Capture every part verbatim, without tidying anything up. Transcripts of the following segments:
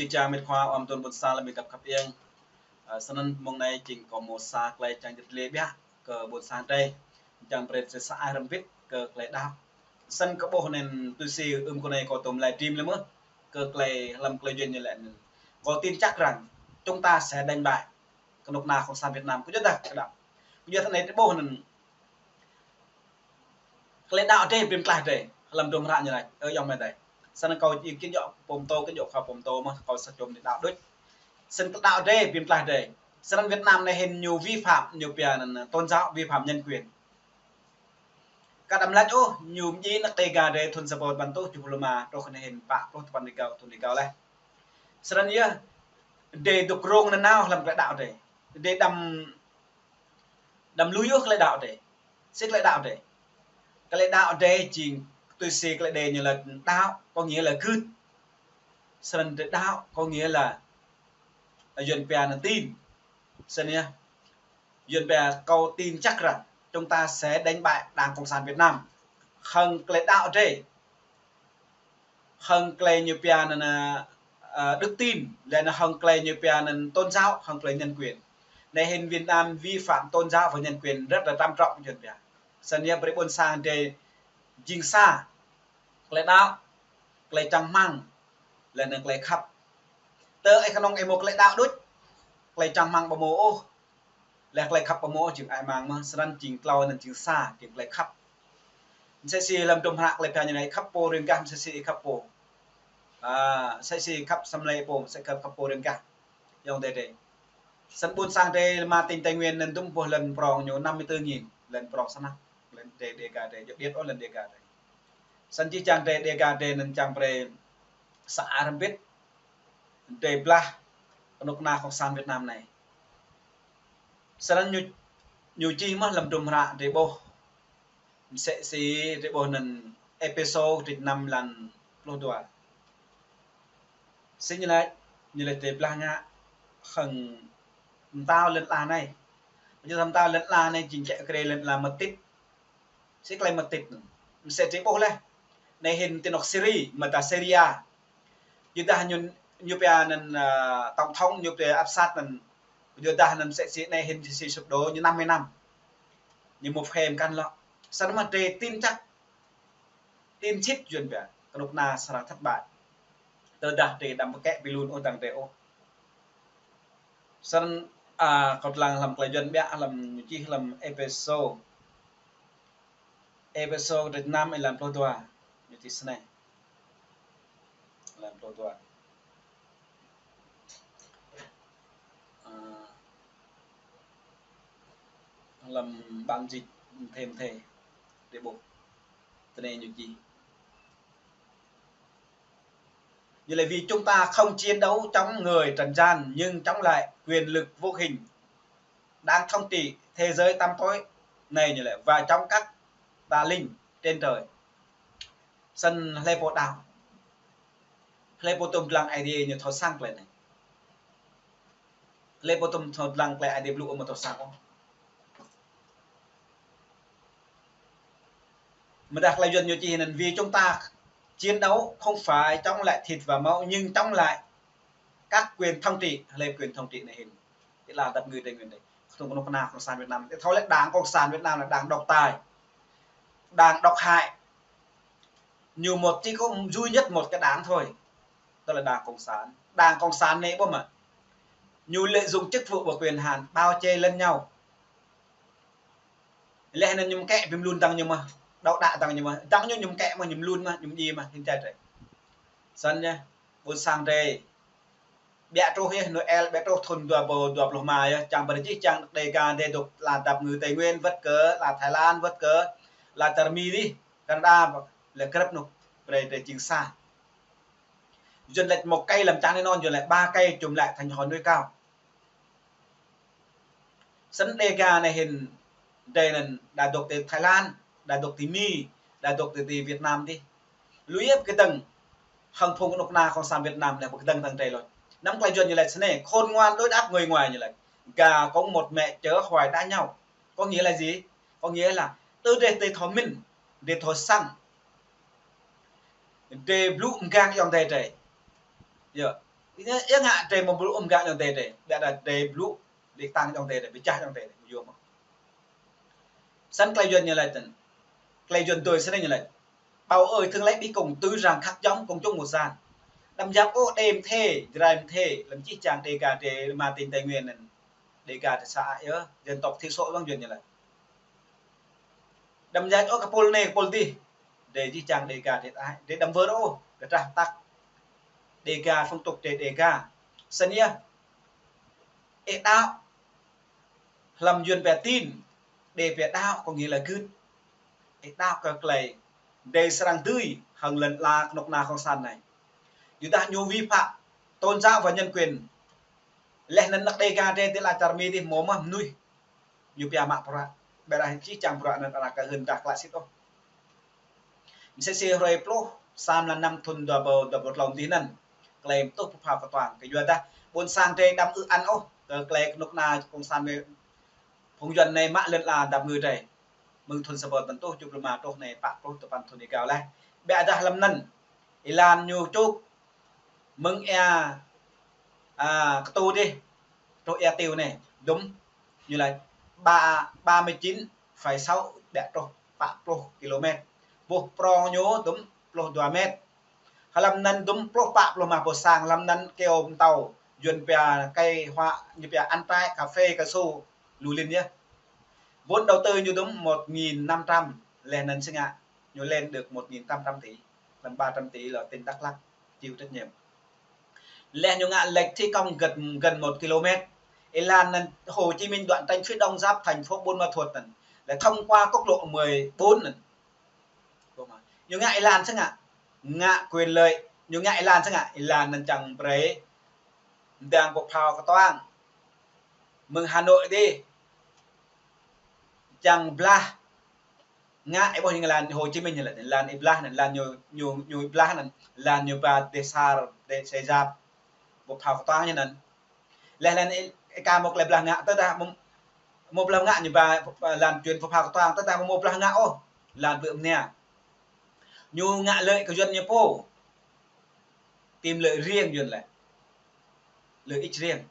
Ih čang met khua ôm tun ƀôn sang lăm ƀing găp khăp iăng. Ơ, snăn mông anai jing kâo mâo sa klei čang jêt lê ƀiă kơ ƀôn sang drei. Čang brei sa ai răm bit kơ klei đăo. Snăn kơ ƀuh anăn tui si ưm kơ anai kâo tôm livestream lĕ mơh. Kơ klei hlăm klei yuăn ñu lĕ anăn. Kâo tin chắc rằng chúng ta sẽ đánh bại kơ knŭk kna cộng sản Việt Nam. Kơ yua dah kơ đăo. Kơ yua anai drei ƀuh anăn. Klei đăo drei bi mtlaih drei, hlăm dŭm hră ñu lač, ơ ayŏng amai adei. Snăn kâo či kĭn djŏ pô mtô, kĭn djŏ khua pô mtô mơh, kâo sa čô mnuih đăo đôč. Snăn klei đăo drei bi mtlaih drei. Snăn Việt Nam anai hĭn ñu vi phạm, ñu pia anăn tôn giáo, vi phạm nhân quyền. Kơ đăm lač ôh, ñu mdjiê anak Dega drei thŭn sa rơbâo tơpăn êtuh kjuh pluh rơma, truh anai hĭn pă pluh tơpăn rơgao, thŭn rơgao leh. Snăn yơh, drei dôk rông nanao hlăm klei đăo drei. Drei đăm Đăm lui ôh klei đăo drei. Si klei đăo drei. Klei đăo drei jing tui si klei đe ñu lač đăo, có nghĩa là gưt. Snăn drei đăo, có nghĩa là, à, yuăn pia anăn tin. Snăn yơh. Yuăn pia kâo tin chắc rằng chúng ta sẽ đánh bại Đảng Cộng sản Việt Nam. Hăng klei đăo drei. Hăng klei ñu pia anăn, ơ, đức tin, leh anăn hăng klei ñu pia anăn tôn giáo, hăng klei nhân quyền. Anai hĭn Việt Nam vi phạm tôn giáo và nhân quyền rất là trầm trọng, yuăn pia. Snăn yơh brei ƀôn sang drei jing sa, klei đăo, klei čang hmăng, leh anăn klei khăp. Tơ ih knŏng ih mâo klei đăo đôč, klei čang hmăng ƀu mâo ôh. Leh klei khăp ƀu mâo ôh jing ai mang mơh, snăn jing tlâo anăn jing sa, jing klei khăp. Msĕ si hlăm dŭm hră klei pia ñu anai khăp pô riêng gah, msĕ si khăp pô. À, msĕ si khăp asei mlei pô, msĕ khăp, khăp pô riêng gah. Ayŏng adei drei. Snăn ƀôn sang drei mă tỉnh Tây Nguyên anăn dŭm boh lăn prŏng ñu năm mươi tư nghìn, lăn prŏng snăk, lăn drei Dega drei, djŏ điêt ôh lăn Dega drei. Snăn jih jang drei Dega drei anăn čang brei sa ai răm bit, drei blah knŭk kna cộng sản Việt Nam anai. Snăn ñu, ñu čih mơh hlăm dŭm hră drei ƀuh. Msĕ si drei ƀuh anăn Êphêsô kdrêč năm lăn pluh dua. Si ñu lač, ñu lač drei blah ngă hăng mtao lăn ala anai. Ñu lač mtao lăn ala anai jing čĕ krê lăn ala mơtit. Si klei mơtit anăn. Msĕ drei ƀuh leh. Anai hĭn ti anôk Syria, mơta Syria. Yua dah ñu, ñu pia anăn, à, tổng thống ñu pia áp sát anăn. Yua dah anăn msĕ si anai hĭn si sụp đổ ñu năm mươi năm. Ñu mâo phe mkăn lŏ. Snăn mơh drei tin chắc. Tin sĭt yuăn pia. Knŭk kna srăng thất bại. Tơdah drei đăm pơkĕ bi lun ôh dăng drei ôh. Snăn, à, kâo dlăng hlăm klei yuăn ƀiă hlăm ñu čih hlăm Êphêsô. Êphêsô kdrêč năm êlan pluh dua. Ñu čih snei. Êlan pluh dua. À, hlăm bản dịch thêm thế. Drei ƀuh. Tơ anai ñu čih. Như là vì chúng ta không chiến đấu chống người trần gian, nhưng chống lại quyền lực vô hình đang thống trị thế giới tăm tối này, như là và chống các tà linh trên trời. Snăn hlei pô đăo. Hlei pô tŭm dlăng Aê Diê ñu thâo săng klei anai. Hlei pô tŭm thâo dlăng klei Aê Diê blŭ amâo thâo săng ôh. Mơdah klei yuăn ñu čih anăn vì chúng ta chiến đấu không phải chống lại thịt và máu nhưng chống lại các quyền thống trị, hlei quyền thống trị anai hĭn. Tức là dap kngư Tây Nguyên anai. Knŭk kna cộng sản Việt Nam. Thâo lĕ Đảng Cộng sản Việt Nam là đảng độc tài. Đảng độc hại. Ñu một chỉ có duy nhất một cái đảng thôi. Đó là Đảng Cộng sản. Đảng Cộng sản anai ƀuh mơ̆. Ñu lợi dụng chức vụ và quyền hạn bao che lẫn nhau. Leh anăn ñu mkĕ bi mlŭn dăng ñu mơh. Đăo đă dăng ñu mơh. Dăng ñu ñu mkĕ mơh, ñu mlŭn mơh, ñu mdjiê mơh, hĭn čai drei. Snăn yơh, ƀuôn sang drei. Ƀiă truh yơh, Noel ƀiă truh thŭn dua rơbâo dua pluh rơma yơh, čang brei jih jang Dêga drei dôk ala dap kngư Tây Nguyên, wăt kơ ala Thái Lan, wăt kơ ala čar Mi dih, Canada, lĕ grăp anôk, brei drei jing sa. Yuăn lač một cây làm chắn anăn, Yuăn lač ba cây chùm lại thành ngọn núi cao. Snăn Dêga anei hĭn, drei anăn đa dôk ti Thái Lan, đa dôk ti Mi, đa dôk ti, ti Việt Nam dih. Lui yơh pơkơdơ̆ng hăng phung knŭk kna cộng sản Việt Nam lĕ pơkơdơ̆ng hăng drei lôch. Năm klei Yuăn ñu lač snei, khôn ngoan đối đáp người ngoài ñu lač. Gà cũng một mẹ chở hoài đá nhau. Có nghĩa là gì? Có nghĩa là tơ drei, drei thâo mĭn, drei thâo săng. Drei blŭ mgang ayŏng adei drei. Yơh. Ih ngă, ih ngă drơi mơ̆ blŭ ôm gah ayŏng adơi drơi. Ƀiă dah drơi blŭ, đĭ tăng ayŏng adơi drơi, pơčah ayŏng adơi drơi, yua mơ̆. Snăn tơlơi Yuăn ñu laĭ tăn. Tơlơi Yuăn tui snăn ñu laĭ: Bầu ơi, thương lấy bi cùng, tứ răng khắc giống công chúng một gian. Đăm yap ôh đê mơ̆ thê, Jrai mơ̆ thê, lăm jih jang Đêga drơi, mă tỉnh Tây Nguyên anăn. Đêga drơi sa yơh, dân tộc thiểu số lăng Yuăn ñu laĭ. Đăm yap ôh kơ pôl anai, kơ pôl adih. Drơi jih jang Đêga drơi tah, drơi đăm wơr ôh, kơ trah tăk. Đêga phong tục drơi Đêga. Snăn yơh. Ih đaŏ. Hlăm Yuăn pia tin, Đê pia đaŏ, có nghĩa là gưt. Ih đaŏ kơ tơlơi drơi srăng dưi hăng lŏn ala kơnuk kơna cộng sản anai. Yua dah ñu vi phạm tôn giáo và nhân quyền. Leh anăn anak Đêga drơi ti ala čar Mi dih mơ̆ mơnuih. Ñu pia mă bruă. Ƀiă dah jih jang bruă anăn arăng ka hưn dah klă sĭt ôh. Msĕ si hrơi pluh sa mlan năm thŭn dua rơbâo dua pluh tlâo dih anăn. Tơlơi tuh pơphao kơtuang. Kơ yua dah ƀuôn sang drơi đăm ư ăn ôh kơ tơlơi kơnuk kơna cộng sản anei, phung Yuăn anei mă lŏn ala dap kngư drơi. Mơ̆ng thŭn sa rơbâo tơpăn êtuh tơjuh pluh rơma truh anei pă pluh tơpăn thŭn êgao laih. Ƀiă dah hlăm anăn êlan ñu čuk mơ̆ng ia, a, Ktu dih truh ia Tiu anei, dŭm ñu laĭ ba, ba mươi chín phẩy sáu, ƀiă truh pă pluh kilômet. Boh prong ñu dŭm pluh dua met. Hlăm anăn dŭm pluh pă pluh mă boh sang, hlăm anăn kơyâo mtâo, Yuăn pia cây hoa, ñu pia ăn trái, cà phê, cao su, lu lin yơh. Vốn đầu tư ñu dŭm một nghìn năm trăm, leh anăn si ngă ñu lên được một nghìn tám trăm tỷ, hlăm ba trăm tỷ là tỉnh Đắk Lắk chịu trách nhiệm. Leh ñu ngă lệch thi công gần, gần một kilômet. Êlan anăn Hồ Chí Minh đoạn tránh phía đông giáp thành phố Buôn Ma Thuột anăn. Leh thông qua quốc lộ mười bốn anăn. Ñu ngă êlan si ngă, ngă quyền lợi, ñu ngă êlan si ngă, êlan anăn čang brơi mơdang pơphao kơtuang mơ̆ng Hà Nội dih, čang blah ngă, ih ƀuh ñu êlan Hồ Chí Minh anăn, êlan ih blah anăn, êlan ñu, ñu, ñu ih blah anăn, êlan ñu ba dêh sa, dêh sa jap, pơphao kơtuang ñu anăn. Leh anăn ih, ih ka mâo tơlơi blah ngă tơdah mâo, mâo blah ngă ñu ba, êlan Yuăn pơphao kơtuang tơdah mâo blah ngă ôh, êlan blư̆ mnia. Ñu ngă lợi kơ Yuăn ñu pô. Tìm lợi riêng Yuăn lĕ. Lợi ích riêng.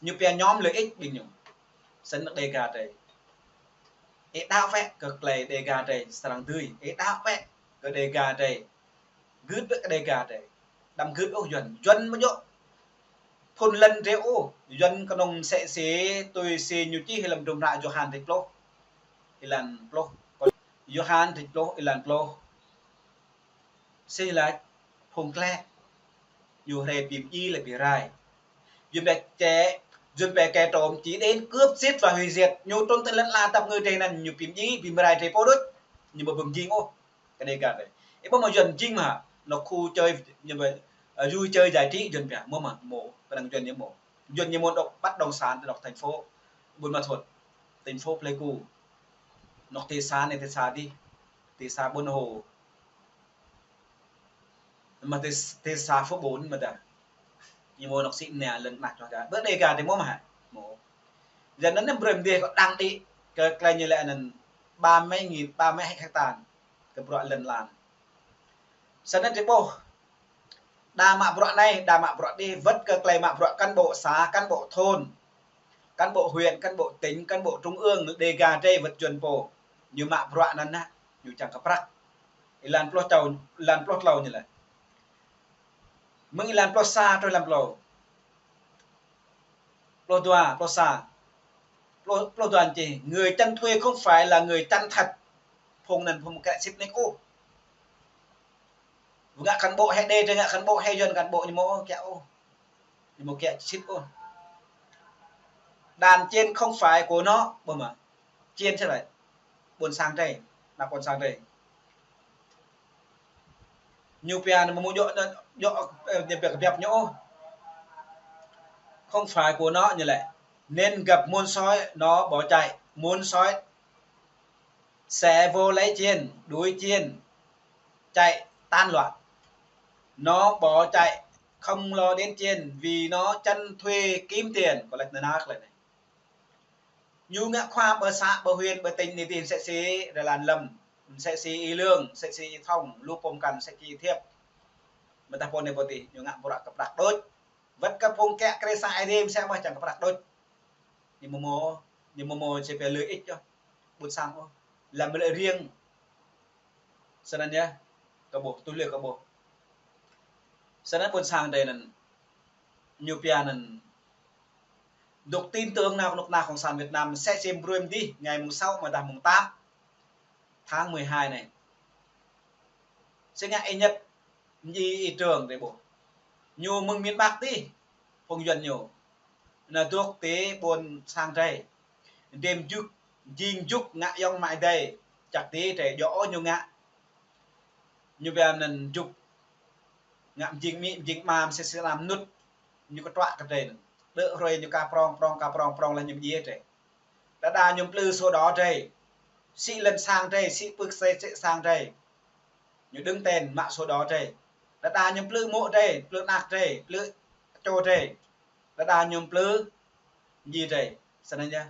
Ñu pia nhóm lợi ích ƀing ñu. Snăn anak Đêga drơi. Ih đaŏ wơ̆t kơ tơlơi Đêga drơi srăng dưi. Ih đaŏ wơ̆t kơ Đêga drơi. Gưt wơ̆t kơ Đêga drơi. Đăm gưt ôh Yuăn. Yuăn mơ̆ djŏ phŭn lŏn drơi ôh. Yuăn kơnơ̆ng msĕ si, tui si ñu čih hlăm hdruôm hră Yôhan dêh pluh. Êlan pluh. Yôhan dêh pluh, êlan pluh. Si lač, phung klĕ. Ñu hrĕ bi mdjiê lĕ bi rai. Yuăn pia kẻ, Yuăn pia kẻ trộm chỉ đến cướp, giết và hủy diệt. Ñu trŭn ti lŏn ala dap kngư drơi anăn, ñu bi mdjiê, bi mrai drơi pô đôč. Ñu ƀu bi mjing ôh kơ Đêga drơi. Ih ƀuh mơ̆ Yuăn mjing mơ̆, anŏ khu chơi, ñu ƀu, ơ, vui chơi giải trí Yuăn pia, mơ̆ mơ̆, mơ̆, kơnơ̆ng Yuăn ñu mơ̆. Yuăn ñu mơ̆ đŏk bất động sản, đŏk thành phố Buôn Ma Thuột, thành phố Pleiku. Anŏ thị xã anei, thị xã dih, thị xã Buôn Hồ. Mă ti, ti sa phô ƀôn mơ̆ dah. Ñu mơ̆ anŏ sĭ anei lŏn anăk čuah gah. Ƀơi Đêga drơi mơ̆ mơ̆ hă? Mơ̆. Yua anăn anăn brơi mdê kơ đang đĭ kơ tơlơi ñu lĕ anăn ba mươi nghìn, ba mươi hecta kơ bruă lŏn lan. Snăn drơi ƀuh. Đa mă bruă anei, đa mă bruă dih, wơ̆t kơ tơlơi mă bruă cán bộ xã, cán bộ thôn, cán bộ huyện, cán bộ tỉnh, cán bộ trung ương, Đêga drơi wơ̆t Yuăn pô. Ñu mă bruă anăn anăn. Ñu čang kơ prăk. Êlan pluh tlâo, êlan pluh tlâo ñu lač. Mơ̆ng êlan pluh sa truh êlan pluh, pluh dua, pluh sa. Pluh, pluh dua čih, người chăn thuê không phải là người chăn thật. Phung anăn phung kĕ sĭt nik ôh. Ngă cán bộ hĕ Đê, ngă cán bộ hĕ Yuăn, cán bộ ñu mơ̆ kĕ ôh. Ñu mơ̆ kĕ sĭt ôh. Đàn trên không phải của nó, ƀuh mơ̆. Trên thế này. Ƀuôn sang drơi, anăk ƀuôn sang drơi. Ñu pia anăn mơ̆ djŏ, djŏ, ơ, ñu pia kơ biăp ñu ôh. Không phải của nó ñu lĕ. Nên gặp muôn sói, nó bỏ chạy. Muôn sói sẽ vô lấy chiên, đuổi chiên, chạy tan loạn. Nó bỏ chạy, không lo đến chiên, vì nó chăn thuê kiếm tiền. Kơ lĕ anăn anăk lĕ anei. Ñu ngă khua ƀơi xã, ƀơi huyện, ƀơi tỉnh anei dih msĕ si Rơlan Lâm, msĕ si Y Lương, msĕ si Y Thông, lu pôm kăn, msĕ si Y Thiệp. Mơ̆ dah pô anei pô dih, ñu ngă bruă kơ prăk đôč. Wơ̆t kơ phung kiăng kre sang Ơi Adai mơsĕ mơ̆ čang kơ prăk đôč. Ñu mơ̆ mơ̆, ñu mơ̆ mơ̆ či pia lơi ih yơh. Ƀôn sang ôh. Lăm lĕ riêng. Snăn yơh. Kơ ƀuh, tui lĕ kơ ƀuh. Snăn ƀôn sang Ơi Adai anăn. Ñu pia anăn. Dôk tin tưởng nao kơnuk kơna Cộng sản Việt Nam mơsĕ či brơi mơ̆ng dih, ngày mùng sáu mơ̆ng dah mùng tám tháng mười hai anai. Sĭt ngă ih ñĕt, ñu ih Trương Tây ƀuh. Ñu mơ̆ng miền Bắc tih, phung Yuăn ñu. Nao dôk ti ƀôn sang Ơi Adai. Đêm jŭk, jing jŭk ngă ayŏng amai adơi. Čăk ti Ơi Adai, djŏ ôh ñu ngă. Ñu pia anăn jŭk. Ngă mjing amĭ, mjing ama, msĕ si anăn mnŭt. Ñu kơtuă kơ Ơi Adai anăn. Đơ hrơi ñu ka prŏng, prŏng, ka prŏng, prŏng leh ñu mdjiê Ơi Adai. Đơđa ñu mplư sổ đỏ Ơi Adai. Sĭ lăn sang Ơi Adai, sĭ pưk sĕ, sĭ sang Ơi Adai. Ñu đứng tên mă sổ đỏ Ơi Adai. Đơđa ñu mplư mô̆ Ơi Adai, mplư anak Ơi Adai, mplư čô Ơi Adai. Đơđa ñu mplư mdjiê Ơi Adai. Snăn yơh.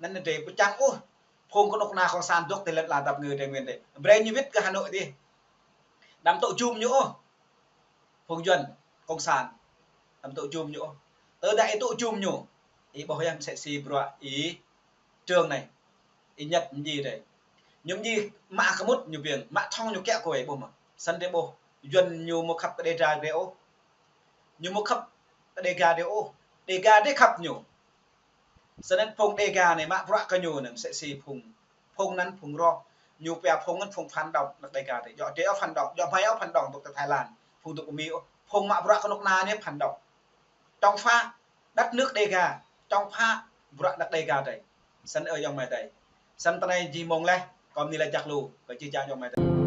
Anăn Ơi Adai ƀu čang ôh. Phung kơnuk kơna Cộng sản dôk ti lăn ala dap kngư Tây Nguyên Ơi Adai. Brơi ñu wĭt kơ Hà Nội dih. Đăm tŭ jum ñu ôh. Phung Yuăn, Cộng sản. Đăm tŭ jum ñu ôh. Tơdah ih tŭ jum ñu. Ih ƀuh yơh mơsĕ si bruă ih Trương anai. Ih ñĕt mdjiê Ơi Adai. Ñu mdjiê mă kơ mŭt ñu ƀiêng, mă thŏng ñu kiăng kơ ih ƀuh mơ̆. Snăn Ơi Adai ƀuh. Yuăn ñu mơ̆ khăp kơ Đêga drei ôh. Ñu mơ̆ khăp kơ Đêga drei ôh. Đêga drei khăp ñu. Snăn phung Đêga anai mă bruă kơ ñu anăn mơsĕ si phung. Phung anăn phung roh. Ñu pia phung anăn phung phản động, anak Đêga drei. Djŏ drei ôh phản động, djŏ hmei ôh phản động dôk ti Thái Lan. Phung dôk Mi ôh. Phung mă bruă kơnuk kơna anai phản động. Chống phá đất nước Đêga, chống phá bruă anak Đêga drei. Snăn ơ ayŏng amai adơi. Snăn tơ anai jih mông leh, kâo mni lač jăk lu, kơ jih jang ayŏng amai adơi.